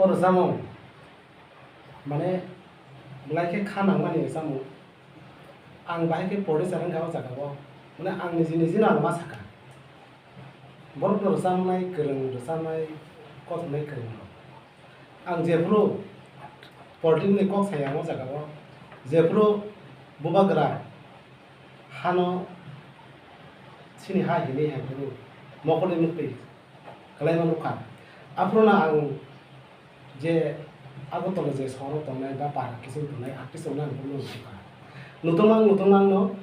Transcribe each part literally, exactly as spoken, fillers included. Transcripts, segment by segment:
O rwchapmung, mane, belai khe kha nangmani rwchapmung. Ang bahai khe producer wngkha o jaga o. Mane, ang niji niji no ang ma saka. Borok no rwchapnai kwrwng, rwchapnai kothomnai kwrwng rok. Ang jephuru politics ni kok saya o jaga o, jephuru bubagra hano chini ha hinwi hai phuru mokolni muktwi kwlaima nukha. Aphuru no ang je Agartala je sohoro tongnai ba para kiching tongnai artist rokno ang bono nukha. Nutungmang nutungmang no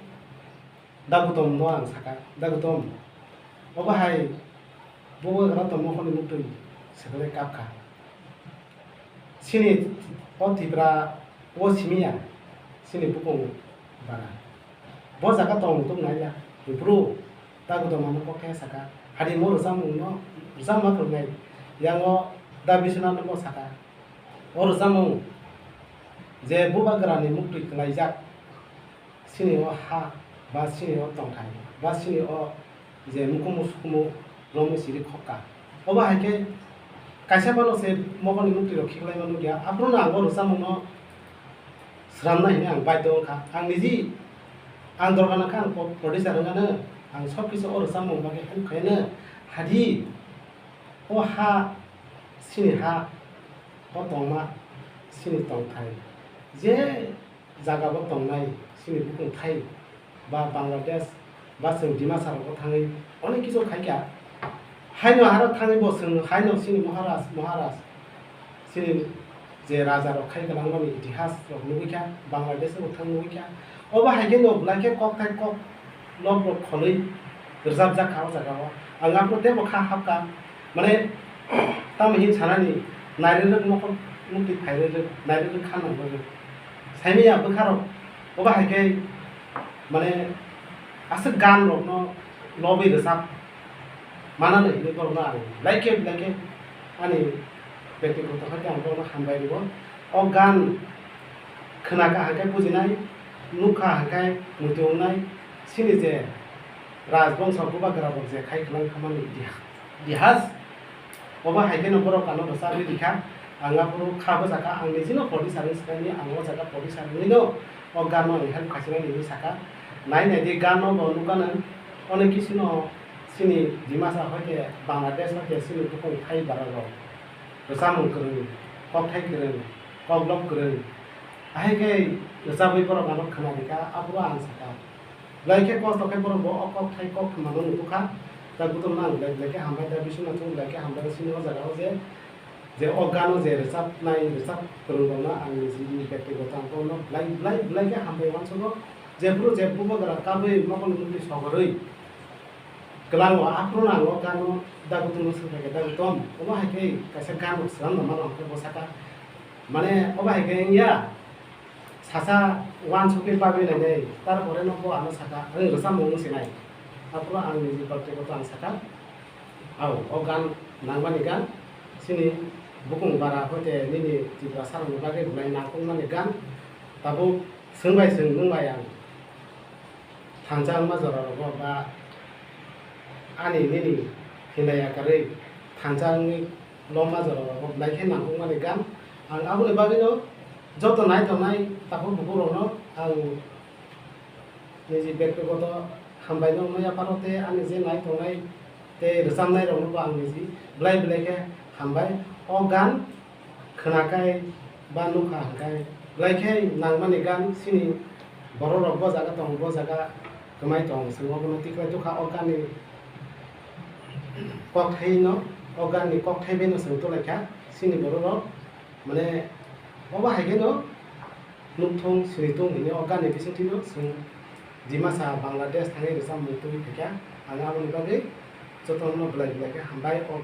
Dagutom no ang saka, Dagutom, obo hai bubagra tongmo hwnwi muktwi swkangwi kap kha. Chini o Tripura o simi ya, chini bukung bara. Bo jaga tong tung nai ya, Tripura, Dagutom ano kok khe saka, hari mo rwchapmung no, rwchapma kwrwngnai, yang o Da Biswanath no bo saka. O rwchapmung je bubagra ni muktwi kwlaijak, chini o ha, ba chini o tongthai, ba chini o je mukumu sukumu romwi siri khokka. Obo hai khe kaisa phano se mokolni muktwi rok khiklaima nukya. Aphuru no ang o rwchapmung no swnamna hinwi ang baidho wngkha. Ang niji ang dorkar nangkha ang po-, producer wngano, ang sob kisu o rwchapmung bagwi help khaino. Hadi o ha, chini ha, o tongma, chini tongthai. Je jaga bo tongnai chini bukung thai ba Bangladesh ba chwng Dimasa rogo thangwi onek kisu khaikha. Haino haro thangwi bo chwng haino chini Maharaj, Maharaj, chini je raja rok khai kwlangmani itihas rok nugwi kha, Bangladesh bo thang nugwi kha. Obo hai khe no belai khe kok thai kok lok rok khonwi rwchapjak kha o jaga o. Ang aphuru teibo kha hapkha. Mane, tamo hin sanani, nairwrwk nokol muktwi phairwrwk, nairwrwk kha nangbarwk. Saimanya bwkha rok, obo hai khe, mane, aswk gan rokno lobwi rwchap manani hinwi borokno ang belai khe, belai khe ani bektigoto hai khe ang borokno hambai rwo. O gan khwnakha hai khe bujinai, nukha hai khe muitu wngnai, chini je rajbongso bubagra rok je khai kwlang khamani itihas. Itihas. Obo hai kheno borok ano rwchapwi rikha. Ang aphuru kha bwsakha, ang nijino producer wngwi swkangni, ang o jaga producer wngwino o gano ang help khaisinani hinwi sakha. Nai nai di gano bo nukha nang, onek kisino chini Dimasa hoite Bangladesh hoite chini bukung thai bara rok rwchapmung kwrwng, kokthai kwrwng, koklop kwrwng. Ahai khe rwchapwi borok ano khna rikha, aphuru ang sakha. Belai khe kosto khe borok bo o kok thai kok thumano nukha. Da Gautam no ang belai belai khe hambai, da Biswanath no belai khe hambai, chini o jaga o je, je o gano je rwchapnai, rwchap kwrwng rokno ang niji ni bektigoto ang bono belai, belai, belai khe hambai uansukgo. Jephuru je bubagra kabui mokol mukti sogorwi kwlango, aphuru no ang o gano Da Gautam no swngkha khe, Da Gautam, omo hai khe kaisa gan rok swnamna mano hwnkhe bo sakha. Mane obo hai khe wngya, sasa uansukwi pabwi nainai, tarpore no bo ano sakha, "Ang rwchapmung wng sinai." Aphuru ang niji bektigoto ang sakha, "Ao, o gan nangmani gan, chini bukung bara hoite nini Tiprasa rokni bagwi belai nangkukmani gan, tabuk chwng bai chwng nwng bai ang thansa wngma jora rogo ba ani nini hinlai yakarwi thansa wngwi loma jora rogo belai khe nangkukmani gan." Ang aboni bagwino joto nai tongnai takhuk bukhuk rokno ang niji bektigoto hambai no wngwi yapharo tei ani je nai tongnai tei rwchapnai rokno bo ang niji belai belai khe hambai. O gan khwnakhai ba nukha hwnkhe belai khe nangmani gan chini borok rok bo jaga tongo, bo jaga kwmai tongo, chwng obono tikhlai tukha. O gan ni kokthai no, o gan ni kokthai bai no chwng tulaikha chini borok rok, mane obo hai khe no nukthung sinitung hinwi o gan ni bisingtwi no chwng Dimasa, Bangladesh thangwi rwchapmung tubui phaikha. Ang aboni bagwi jotono belai belai khe hambai. O,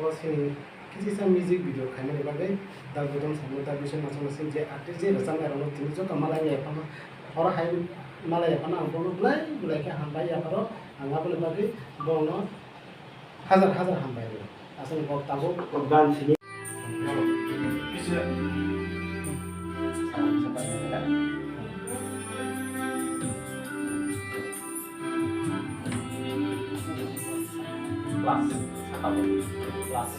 o sini kisisa music video khaimani bagwi Da Gautam Sharma, Da Biswanath Sharma sini je artist je rwchapnai rokno tini joto malai ya phano, oro hai malai ya phano ang bono belai belai khe hambai yapharo. Ang aboni bagwi bono hajar hajar hambai rw. Aswk kok tabuk. O gan sini. Plus. Plus.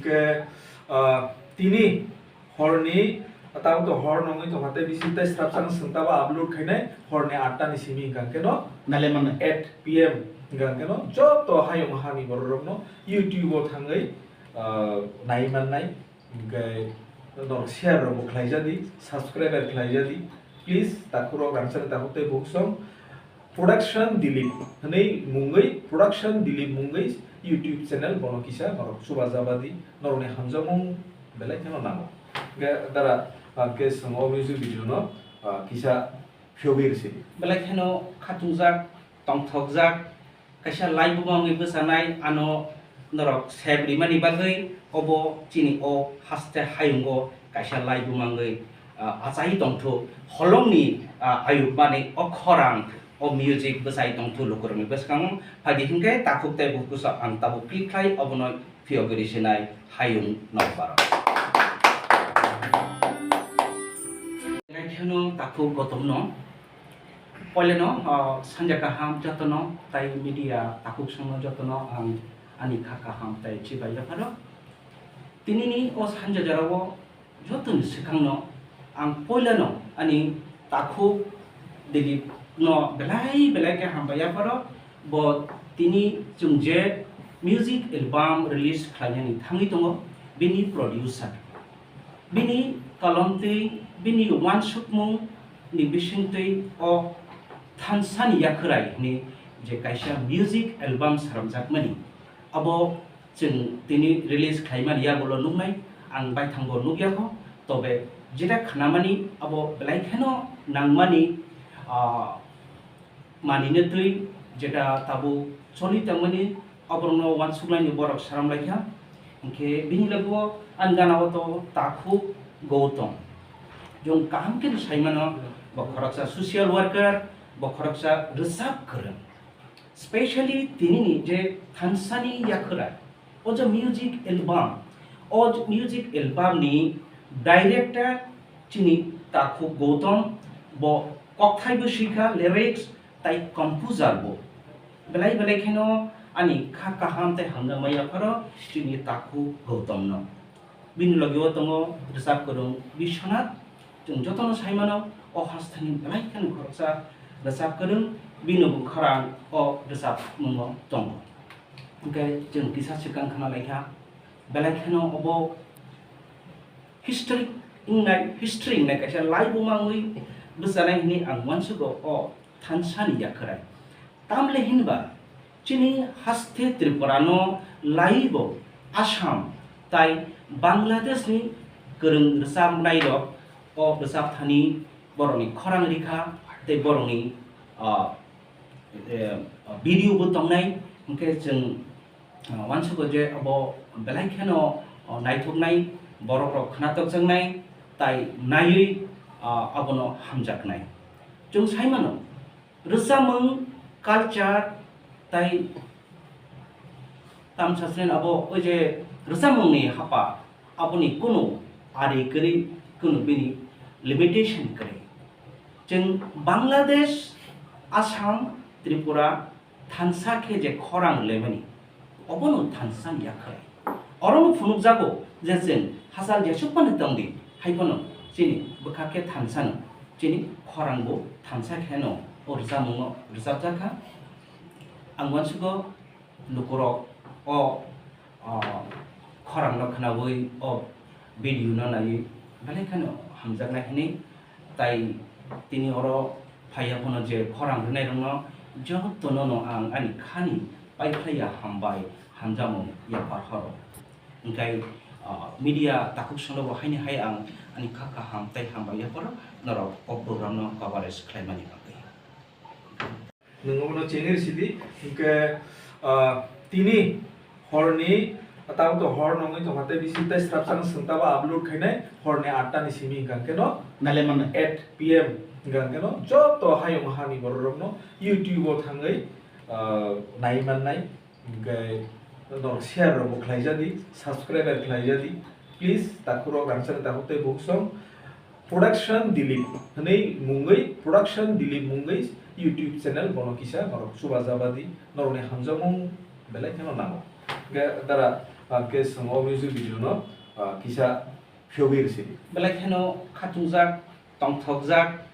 Hwnkhe, ah, tini horni, tamo to hor nongwi tongkha tei bisi tei swrapsa no swng tabo upload khainai horni atta ni simi hwnkha keno Nale manai. Eight P M hwnkha keno joto hayung hani borok rokno YouTube o thangwi, ah, nai mannai. Hwnkhe norok share rokbo khlaijadi, subscribe khlaijadi. Please, takhurok rangchak takhuk tei bukhuk song Production Dilip hwnwi mungwi, Production Dilip mungwi YouTube channel bono kisa norok chubajabadi, norokni hamjakmung belai kheno nango. Hwnkhe dara, ah, hwnkhe chwng o music video no, ah, kisa phiyogwi rwsidi. Belai kheno khatungjak, tongthokjak, kaisa live bumangwi bwchanai ano norok sep rimani bagwi obo chini o haste hayungo kaisa live bumangwi, ah, achai tongthu holongni, ah, ayuk mani o khorang o music bwchai tongthu lukurokni bwskango. Phaidi hinkhe takhuk tei bukusa ang tabuk click khlai obono phiyogwi sinai hayung nokbar. Kheno takhuk gotomno Poilano, ah, sanja kaham jotono tai media takhuk songno jotono ang ani kha kaham tai chibai yapharo. Tinini o sanja jorao jotoni swkangno ang poilano ani takhuk Dilip no belai belai khe hambai yapharo. Bo tini chwng je music album release khlainani thangwi tongo bini producer. Bini kolomtwi, bini uansukmung ni bisingtwi o thansani yakhwrai hwnwi je kaisa music album swnamjakmani, abo chwng tini release khlaimani yagulo nuknai, ang baithangbo nukya kho, tobe jeta khnamani abo belai kheno nangmani, ah, manina twi jeta tabuk choli tongmani, oborokno uansuknaini borok saram laikha. Hinkhe bini logo ani gana o tongo Takhuk Gautam. Chwng kaham khe saimano, bo khoroksa social worker, bo khoroksa rwchap kwrwng. Specially tinini je thansani yakhwrai, o je music album, o music album ni director chini Takhuk Gautam, bo kokthai bo swikha, lyrics tai composer bo. Belai belai kheno ani kha kaham tei hamjakma yapharo chini Takhuk Gautam no. Bini logi o tongo rwchap kwrwng Biswanath. Chwng jotono sai mano, o hasteni belai kheno khoroksa rwchap kwrwng, bini bo khorang o rwchapmungo tongo. Hwnkhe chwng kisa swkang khna laikha, belai kheno obo history wngnai, history wngnai kaisa live bumangwi bwchanai hwnwi ang uansugo o thansani yakhwrai. Tamle hinba chini haste Tripura no laibo Assam tai Bangladesh ni kwrwng rwchapnai rok o rwchap thani borokni khorang rikha tei borokni, ah, eh, video bo tongnai. Hinkhe chwng, ah, uansugo je abo belai kheno, ah, naithoknai, borok rok khna tokjaknai tai naiwi, ah, abono hamjaknai. Chwng sai mano, rwchapmung, culture tai tamsaslen abo oi je rwchapmungni hapa aboni kunu ari kwrwi, kunu bini limitation kwrwi. Chwng Bangladesh, Assam, Tripura thansa khe je khorang lemani, obono thansa ni yakhwrai. Orono phunukjago je chwng hachal jesuk phano tongdi, hai phano chini bwkha khe thansa no, chini khorang bo thansa khe no o rwchapmung no rwchapjak kha. Ang uansugo lukurok o, o khorang no khnaui o video no naiwi belai kheno hamjaknai hwnwi. Tai tini oro phaiya phano je khorang rwnairokno jotono no ang ani khani paiphlaiya hambai hamjakmung yaphar horo. Hwnkhe, ah, media takhuk songno bo haini hai ang ani kha kaham tei hambai yapharo norok o program no coverage khlaimani bagwi. Nwng obono chengwi rwsidi, hinkhe, ah, tini horni, tamo to hor nongwi tongkha tei bisi tei swrapsa no swng tabo upload khainai horni atta ni simi hwnkha keno Nale manai. Eight P M hwnkha keno joto hayung hani borok rokno YouTube o thangwi, ah, nai mannai. Hwnkhe norok share rokbo khlaijadi, subscribe khlaijadi. Please, takhurok rangchak takhuk tei bukhuk song Production Dilip hwnwi mungwi, Production Dilip mungwi YouTube channel bono kisa norok chubajabadi, norokni hamjakmung belai kheno nango. Hwnkhe dara, Tangke chwng o music video no, ah, kisa phiyogwi rwsidi. Belai kheno khatungjak, tongthokjak,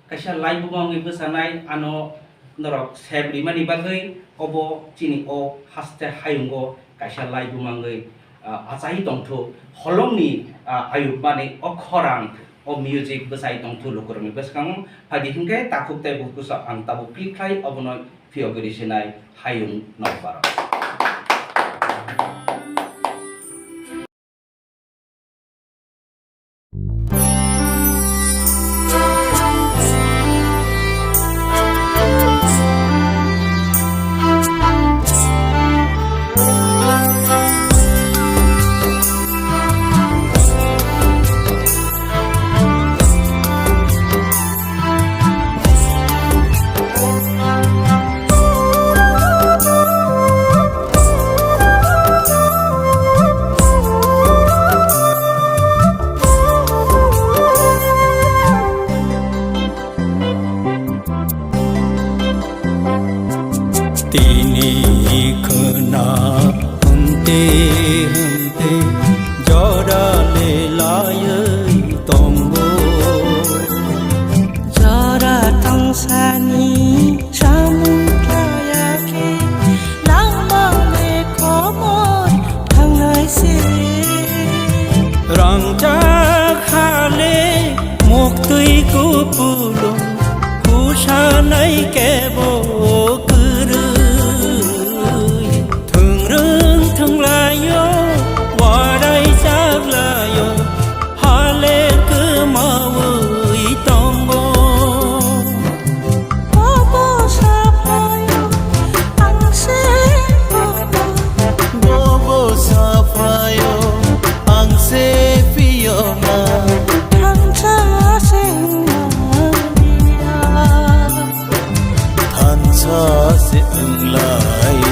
kaisa live bumungwi bwchanai ano norok sep rimani bagwi obo chini o haste hayungo kaisa live bumungwi, ah, achai tongthu holongni, ah, ayuk mani o khorang o music bwchai tongthu lukurokni bwskango. Phaidi hinkhe takhuk tei bukusa ang tabuk click khlai obono phiyogwi rwsinai hayung nokbarok. Tini khwna hwnte hwnte jora le laiwi tongo. Jora tongsani samung khlaiya khe langmang le khobor thangnai se. Rangchak ha le muktwi kupulo kusanai kebo kwrwi. Thwngrwng thwnglaio, warai chaklaio, hale kwmawi tongo. Bobo saphaio, ang se bobo. Bobo saphaio, ang se phiyokna. Thansa se wngmaliya. Thansa se wnglai